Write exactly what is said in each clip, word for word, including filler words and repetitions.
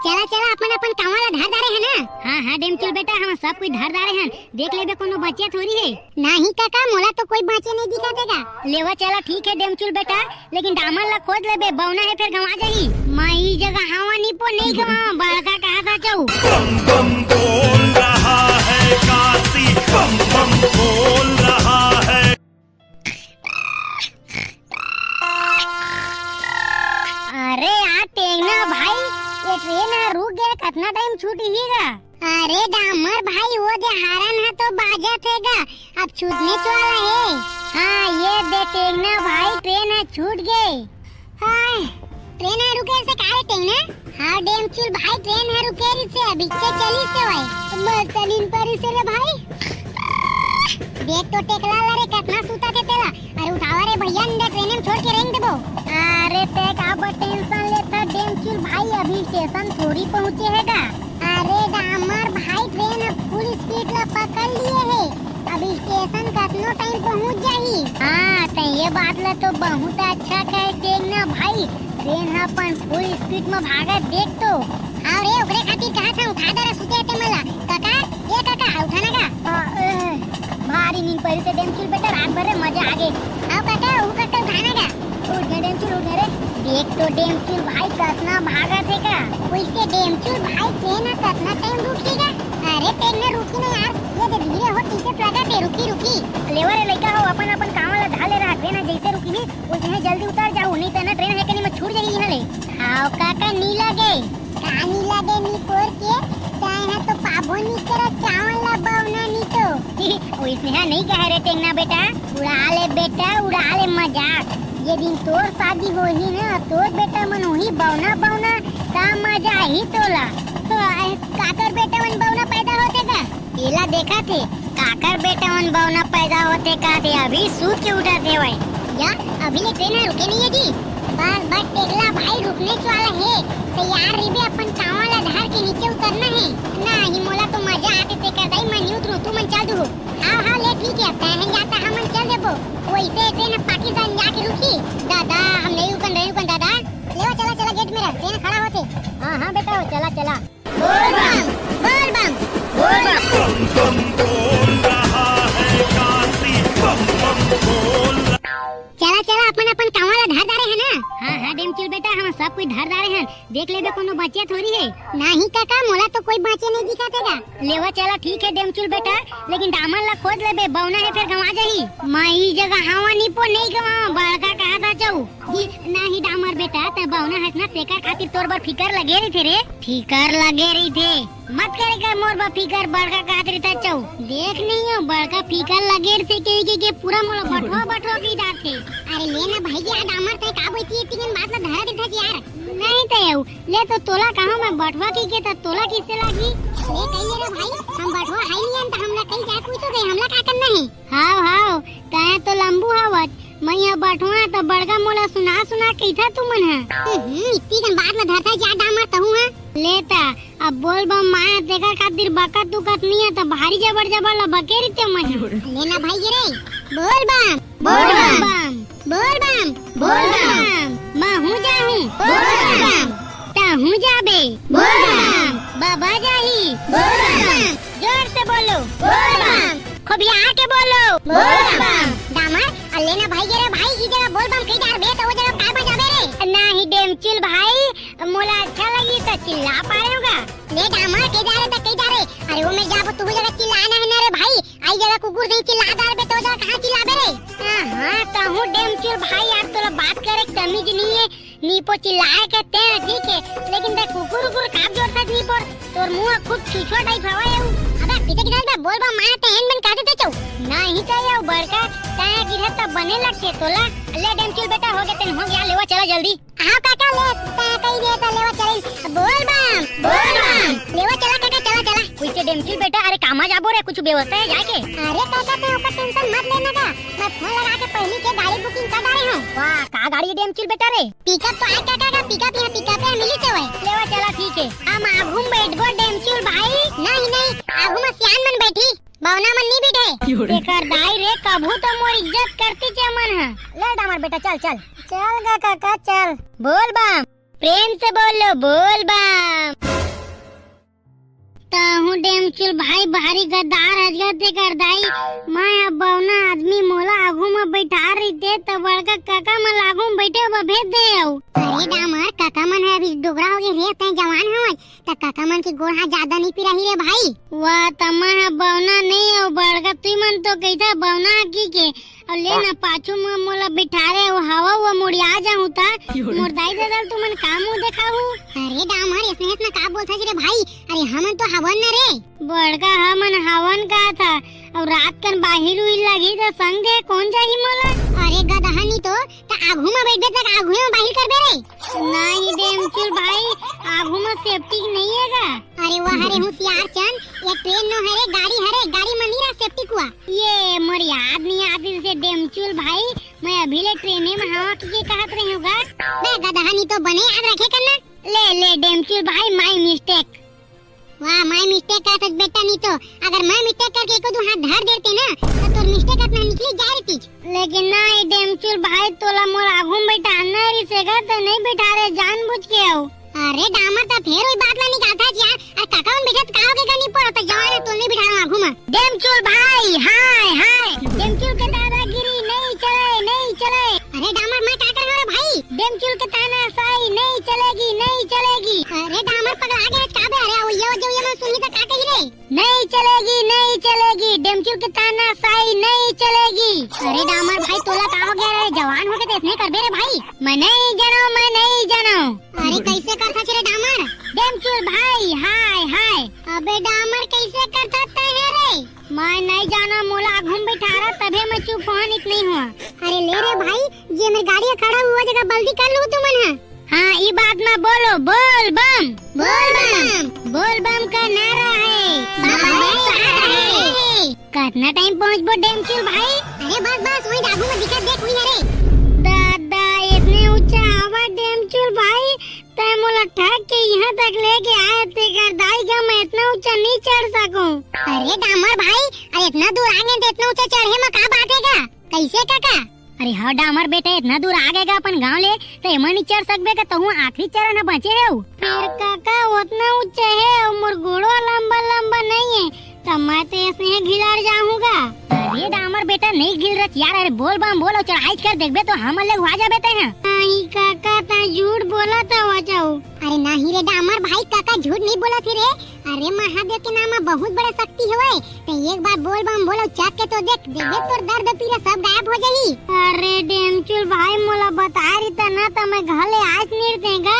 चला चला, अपन अपन कांवा ला धर डारे हे ना? हाँ हाँ डेमचुल बेटा, हम सब कुछ धर डारे हन, देख लेबे कोनो बचे थोड़ी हे। नहीं काका, मोला तो कोई बचे नहीं दिखत हे गा। लेवा चला ठीक हे डेमचुल बेटा, लेकिन डामर ला खोज लेबे, बौना हे फेर गंवा जाही। मैं ई जगह हवा निपो नहीं गंवा, बड़का कहा था चौ। बम बम बोल रहा है काशी, बम बम बोल रहा है। अरे यार टेंगना भाई, ये ट्रेन ह रुक गे, कतना टाइम छूट ही गा? अरे डामर भाई, वो दे हारन ह तो बाजत हे गा, अब छूटने वाला हे। हाँ, ये दे टेंगना भाई, ट्रेन ह छूट गे। हाँ, ट्रेन ह रुके से का रे टेंगना? हाँ डेमचुल भाई, ट्रेन ह रुके रही से, अभी से चली से भाई। मस्त नींद परी से रे भाई। देख तो टेकला ला रे, कतना सूता थे तेला। अरे उठावा रे भैया, नहीं ट्रेन में छोड़ के रेंग देबो। अरे ते का बर टेंशन लेथा डेमचुल भाई, अभी स्टेशन थोड़ी पहुँचे हे गा। अरे डामर भाई, ट्रेन अब फुल स्पीड ला पकड़ लिए हे, अब स्टेशन कतनो टाइम पहुँच जाही। हाँ, ते ये बात ला तो बहुत अच्छा कहे टेंगना भाई, ट्रेन ह अपन फुल स्पीड में भागत देख तो। हाँ रे, ओकरे खातिर कहा था उठा दे रे सुते ते मला। काका, ए काका, उठा ना का? आ, ए, भारी नींद परी से डेमचुल बेटा, रात भर रे मजा आ गे। आओ काका, ऊ काका उठा ना का? उठ गए डेमचुल, उठ गए रे। देख तो डेमचुल भाई कतना भागत हे का। वैसे डेमचुल भाई ट्रेन ह कतना टाइम रुकी गा? अरे ट्रेन न रुकी ना यार, ये दे धीरे हो, टीचर लगा दे रुकी रुकी। लेवा रे लइका हो, अपन अपन कांवा ला धर ले रहा, ट्रेन ह जैसे रुकी ही, वैसे जल्दी उतर जाहू, नहीं तो ना ट्रेन हे कनी में छूट जाही यहाँ ले। हाव काका, नी लगे। का नी लगे, नी कोर के? तैं ह तो पाबो नी करत, चावल ला बवना नी तो। ओइसने ह नहीं कहे रे टेंगना बेटा, उड़ा ले बेटा, उड़ा ले मजाक। ये दिन तोर शादी होही ना, तोर बेटा मन होही बवना बवना, का मजा आही तोला। तो, ए, काकर बेटा मन बवना पैदा होथे का? एला देखा थे, काकर बेटा मन बवना पैदा होथे का थे, अभी सूत के उठा थे वही। या, अभी ले ट्रेन ह रुके नहीं है जी। बस, बस, टेगला भाई रुकने वाला है। तैयार रहिबे, अपन कांवा ला धर के नीचे उतरना है। नहीं, मोला तो मजा आते तेकर दाई, मैं नहीं उतरू, तू मन चल दू। हाँ, हाँ, ले ठीक है, तैं जाता हमन चल देबो। वैसे ट्रेन ह पाकिस्तान जाके रुकी। दादा, हम नहीं रुकन, नहीं रुकन दादा। लेवा चला, चला गेट में रह, ट्रेन खड़ा होते। हाँ, हाँ बेटा, चला, चला। बोल बम, बोल बम, बोल बम। बम बम बोल रहा है काशी, बम बम बोल रहा। चला, चला, अपन, अपन कांवा ला धर डारे है ना? हाँ, हाँ, डेमचुल बेटा, हम सब कुछ धर डारे हैं। देख लेबे, कोनो बचे थोड़ी है। नहीं काका, मोला तो कोई बचे नहीं दिखा तेगा। लेवा चला, ठीक है, डेमचुल बेटा, लेकिन डामर ला खोज लेबे, बौना है, फिर गंवा जाही। मैं ई जगह हवा निपो नहीं गंवा, बड़का कहा था चौ। ही, नहीं डामर बेटा, तै बौना हस ना, तेकर खातिर तोर बर फिकर लगे रहिथे रे। फिकर लगे रहिथे। मत करे कर मोर बर फिकर, बड़का कहत रहिथे चौ। देख नहीं हो, बड़का फिकर लगे रहिथे के, के, के पूरा मोला बठवा, बठवा की डारथे। अरे ले ना भाई, ये डामर तै का बोलती है, तीन बात ला धरा देथा यार। नहीं तै यू, ले तो तोला कहा मैं बठवा की के, त तोला किसे लागी? ले कही रे भाई, हम बठवा है नहीं, हम तो हमला कही जाए, पूछो गए, हमला का करना है? हाव, हाव, तै तो लंबू हवत, मैं यहाँ बठवा त बड़का मोला सुना सुना कहिथा तुमन ह। हम्म, इतनी कन बात ला धरथा जा डामर तहू ह। लेता, अब बोल बम माया तेकर खातिर बकत दुकत नहीं है त भारी जबर जबर ला बके रहिते मैं ह। लेना भाई रे, बोल बम, बोल बम, बोल बम, बोल बम, महू जाहूँ, बोल बम, तहू जाबे, बोल बम, बाबा जाही, बोल बम, जोर से बोलो, बोल बम। खोबिया के बोलो। बोल बम। डामर, अल्ले ना भाई, ये रे भाई, ई जगह बोल बम कही डार बे, तो वो जगह काय बजाबे रे? नहीं डेमचुल भाई, मोला अच्छा लगी तो चिल्ला पाएगा। ले डामर, के जा रे तो के जा रे। अरे वो मैं जाबो, तू जगह चिल्लाना है ना रे भाई। आई जगह कुकुर नहीं चिल्ला डार बे, तो जगह कहाँ चिल्लाबे रे? हाँ, हाँ, कहूँ डेमचुल भाई, यार तोला बात करे के तमीज नहीं है। नीपो चिल्लाए के ते ठीक है, लेकिन बे कुकुर उकुर काप जोर से नीपोर, तोर मुंह खूब छुछुआ टाइप हवा है। अबे पीछे किधर बे, बोल बा माया ते एन बन काटे ते चौ। नहीं तो ये बड़का, तय गिरत त बने लगते तोला। ले डेमचुल बेटा, हो गए तेन हो गया, लेवा चला जल्दी। हाँ काका, ले तय कही दे तो लेवा चले। बोल बम, बोल बम। लेवा चला काका, चला, चला। कैसे डेमचुल बेटा, अरे कामा जाबो रे, कुछ व्यवस्था है जाके? अरे काका, तय ऊपर टेंशन मत लेना का, मैं फोन लगा के पहली के गाड़ी बुकिंग कर डाले हूँ। वाह, का गाड़ी है डेमचुल बेटा रे? पिकअप तो आय काका का, पिकअप यहाँ पिकअप है, मिली तो है। लेवा चला, ठीक है। हम आगू में बैठ गो डेमचुल भाई। नहीं, नहीं, आगू में सियान मन बैठी, बौना मन नहीं बैठे। एकर दाई रे, कभू तो मोर इज्जत करती चे मन ह। ले डामर बेटा, चल, चल। चल गा काका, चल। बोल बम। प्रेम से बोलो, बोल बम। टेमचुल भाई भारी गद्दार हस गा तेकर दाई। मैं ह बौना आदमी, मोला आघू म बइठार रहिते त बड़का कका मन आघू म बइठे बर भेज दे अउ। अरे डामर, कका मन ह अभी डोकरा होगे रे, तैं जवान हवस, त कका मन के गोड़ हाथ जादा नइ पिराही रे भाई। वाह, त मैं ह बौना नइ अउ बड़का, तुमन तो कहिथा बौना ह कहिके। अउ ले ना, पाछू म मोला बिठारे, वो हवा वो मुड़िया जाहूं त मोर दाई ददा ल तुमन का मुंह देखाहू? अरे डामर, अइसने अइसने का बोलथस रे भाई? अरे हमन तो हवन न रे। बड़का हमन हवन कहाथा, अउ रात कन बाहिर उहिर लगही त संग दे कोन जाही मोला? अरे गदहा नी तो, त आघू म बइठबे त आघू म बाहिर करबे रे। नहीं डेमचुल भाई, आघू म सेफ्टी नइ हे गा। अरे वाह रे होशियार चंद, ये ट्रेन नो हरे, गाड़ी हरे, गाड़ी म नी रहा सेफ्टी कुआ। ये मोर याद नइ आतिस रे डेमचुल भाई, मैं अभी ले ट्रेने म हवं कहिके कहत रहेंव गा। बे गदहा नी तो बने याद रखे करना। ले ले डेमचुल भाई, my mistake। वाह, my mistake कहत हस बेटा, नी तो अगर मैं mistake करके एको दू हाथ धर देते ना, त तोर mistake अतना निकली जाय रहितिस। लेकिन नहीं डेमचुल भाई, तोला मोर आघू म बइठारना रहिसे गा, त नइ बइठारे, जानबूझ के अउ। अरे डामर, त फेर ओही बात ला निकालथस यार। अरे कका मन बइठे त का होगे गा, नी पड़ो त जवान हे, तोला नइ बइठारंव आघू म। डेमचुल भाई, हाय हाय। डेमचुल के दादागिरी नइ चले, नइ चले। अरे डामर, मैं का करहूं रे भाई? डेमचुल के तानाशाही नहीं चलेगी, नहीं चलेगी। अरे डामर, पगला गे हस का बे? अरे वो ये, वो ये मैं सुनही त का कही रे? नहीं चलेगी, नहीं चलेगी, डेमचुल के तानाशाही नहीं चलेगी। अरे डामर भाई, तोला का होगे रे? जवान होगे त अइसने करबे रे भाई। मैं नइ जानंव, मैं नइ जानंव। अरे कइसे करथस रे डामर? डेमचुल भाई, हाय हाय। अबे डामर, कइसे करथस तैं ह रे? मैं नइ जानंव, मोला आघू म बइठारस तभे मैं चुप हों, नी त नइ हों। अरे ले रे भाई, जे मेर गाड़ी ह खड़ा हे वो जगह बल्दी कर लू तुमन ह। हाँ, ई बात म बोलो, बोल बम। बोल बम। बोल बम का नारा है, बाबा एक सहारा है। कतना टाइम पहुंचबो डेमचुल भाई? अरे बस बस, वही आघू म दिखत देख, वही हरे। दादा, अतने ऊंचा हवा डेमचुल भाई, तैं मोला ठग के इहां तक लेके आए, तेकर दाई गा मैं अतना ऊंचा नइ चढ़ सकंव। अरे डामर भाई, अरे अतना दूर आ गेन त अतना ऊंचा चढ़े म का बात हे गा? कइसे कका? अरे हव डामर बेटा, अतना दूर आ गे गा अपन गांव ले, त एमा नइ चढ़ सकबे का? तहूं आखिरी चरण ह बचे हव। फेर कका, अतना ऊंचा हे अउ मोर गोड़वा लंबा लंबा नइ हे, त मैं तो अइसने ही घिलर जाहूं गा। अरे डामर बेटा, नइ घिलरस यार, अरे बोल बम बोल अउ चढ़ाई कर, देखबे त हमन ले हुआ जाबे तैं ह। नहीं कका, तैं झूठ बोलत हवस। अरे नहीं रे डामर भाई, कका झूठ नइ बोलत हे रे। अरे महादेव के नाम म बहुत बड़ा शक्ति हवय। तैं एक बार बोल बम बोल अउ चढ़ के तो देख, देखबे तोर दर्द पीरा सब गायब हो जाही। अरे डेमचुल भाई, मोला बताय रहिता ना त मैं घर ले आयेच नइ रहितेंव गा।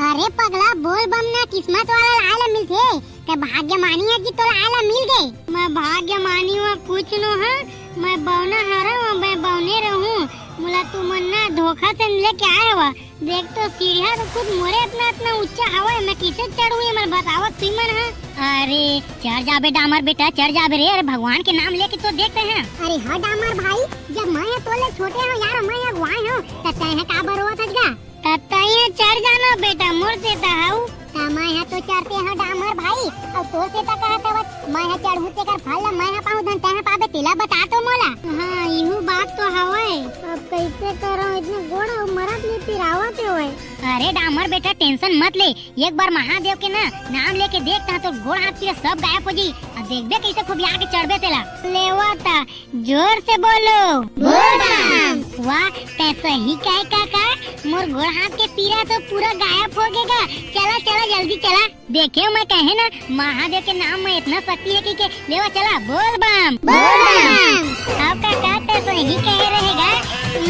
अरे पगला, बोल बम ना किस्मत वाला ल आय ल मिलथे। तैं भाग्यमानी हस कि तोला आय ल मिल गे। मैं भाग्यमानी हंव कुछ नो हंव, मैं बौना हरंव, मैं बौने रहूं। मोला तुमन ना धोखा से लेके आय हव। देख तो, सीढ़िया तो खुद मोरे अतना अतना ऊंचा हवय, मैं कइसे चढ़हूं, ये मन बतावव तुमन ह। अरे चढ़ जाबे डामर बेटा, चढ़ जाबे रे। अरे भगवान के नाम लेके तो देख तैं ह। अरे हव डामर भाई, जब मैं ह तोले छोटे हंव यार, मैं ह अगुवाए हंव, त तैं ह काबर रोवत हस गा? त तैं ह चढ़ जाना बेटा, मोर से त हव। त मैं ह तो चढ़ते हंव डामर भाई, अउ तोर से त कहत हवस, मैं ह चढ़हूं तेकर फल ल मैं ह पाहूं, धन तैं ह पाबे, तेला बता तो मोला। हाँ, इहू बात तो हवय। अब कइसे करंव, अतने गोड़ अउ मरत ले पिरावत हवय। अरे डामर बेटा, tension मत ले, एक बार महादेव के ना नाम लेके देख, तहां तोर गोड़ हाथ पीरा सब गायब हो जाही। अब देखबे कइसे खूब आके चढ़बे तेला। लेवा त जोर से बोलो, बोल बम। वाह, तैं सही कहे काका, मोर गोड़ हाथ के पीरा तो पूरा गायब हो गे गा। चला, चला, जल्दी चला। देखे मैं कहे ना, महादेव के नाम म अतना शक्ति हे कहिके। लेवा चला, बोल बम। बोल बम। अब काका, तैं सही कहे रहे गा,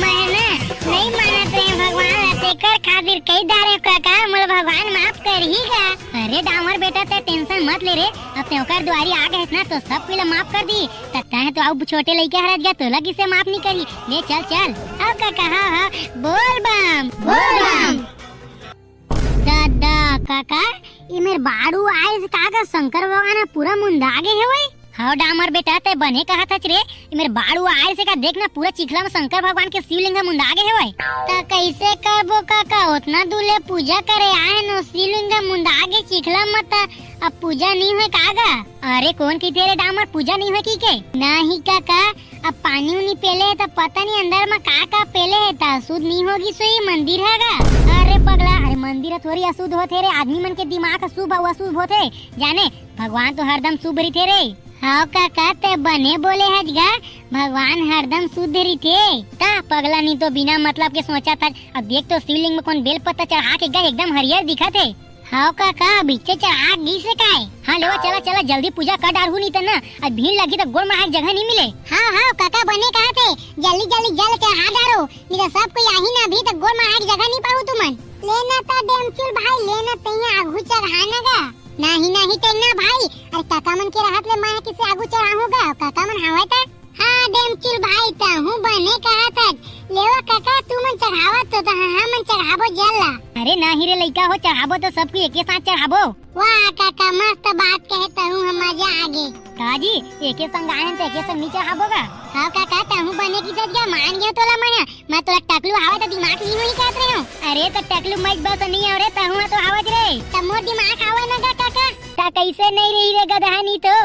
मैं ना नइ मानत रहेंव भगवान ला, तेकर खातिर कहि डारेंव काका, मोला भगवान माफ करही गा। अरे डामर बेटा, तैं tension मत ले रे, अब तैं ओकर दुवारी आ गे हस ना, त सब कोई ला माफ कर दिही। त तैं तो अउ छोटे लइका हरस गा, तोला कइसे माफ नइ करही? ले चल, चल। हव काका, हव, हव, बोल बम, बोल बम। ददा, काका, ये मेर बाढ़ आय से का, का शंकर भगवान ह पूरा मुंदा गे हवय? हव डामर बेटा, तैं बने कहत हस रे, ये मेर बाढ़ आय से का, देख ना, पूरा चिखला म शंकर भगवान के शिवलिंग ह मुंदा गे हवय। त कइसे करबो काका, अतना दूर ले पूजा करे आए हन, शिवलिंग ह मुंदा गे चिखला म, त अब पूजा नइ होय का गा? अरे कोन कहिथे रे डामर, पूजा नइ होय कहिके? नहीं काका, अब पानी उनी पेले हे त पता नहीं अंदर म का का पेले हे, त अशुद्ध नइ हो गिस होही मंदिर ह गा। अरे पगला, अरे मंदिर ह थोड़ी अशुद्ध होथे रे, आदमी मन के दिमाग ह शुभ अउ अशुभ होथे। जाने, भगवान तो हरदम शुभ रहिथे रे। हव काका, ते बने बोले हस गा, भगवान हरदम शुद्ध रहिथे। का पगला, नी तो बिना मतलब के सोचत हस। अब देख तो शिवलिंग में कोन बेल पत्ता चढ़ा के गा, एकदम हरियर दिखत हे। हव काका, बिच्चे चढ़ा गिस हे काय? हाँ लेवा, चला चला, जल्दी पूजा कर डारहू, नी त ना अब भीड़ लगही त गोड़ माढ़े के जगह नी मिले। हाँ हाँ काका, बने कहत हे, जल्दी जल्दी जल चढ़ा डारो, नी त सब कोई आही ना अभी त गोड़ माढ़े के जगह नी पाहू तुमन। लेना त डेमचुल भाई, लेना, तइया आगू चढ़ा ना गा। नहीं नहीं टेंगना भाई, अरे काका मन के रहत ले मैं किसे आगू चढ़ाहूँ गा, काका मन हवय त। हाँ डेमचुल भाई, तहूँ बने कहत हस। लेवा काका, तुमन चढ़ावा तो, त हमन चढ़ाबो जल ला। अरे नाही रे लइका हो, चढ़ाबो तो सब कोई एके साथ चढ़ाबो। वाह काका, मस्त बात कहे, तहूँ ह मजा आगे। का जी, एके संग आए हन त एके संग नी चढ़ाबो गा? हाँ काका, तहूँ बने किसस गा, मान गेंव तोला मैं ह। मैं तोला टकलू हवय त दिमाग नी होही कहत रहेंव। अरे त टकलू मइच बस नी हवय रे, तहूँ ह तो हवच रे। त मोर दिमाग हवय ना गा काका। त कइसे नइ रही रे गदहा, नी तो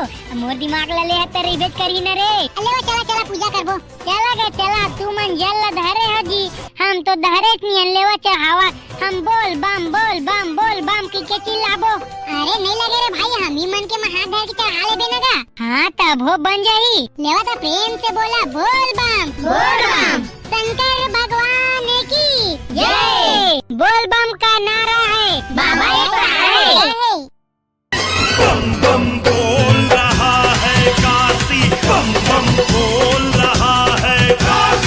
मोर दिमाग ल ले हस त रहिबेच करही न रे। अ लेवा चला चला पूजा करबो। चला गा चला, तुमन जल ल धरे हव जी, हम तो धरेच नी हन। लेवा चढ़ावा, हम बोल बम बोल बम बोल बम कहिके चिल्लाबो। अरे नइ लगे रे भाई, हमही मन के म हाथ धर के चढ़ा लेबे न गा। हाँ तभो बन जाही। लेवा त प्रेम से बोला, बोल बम। बोल बम। शंकर भगवान की जय। बोल बम का नारा है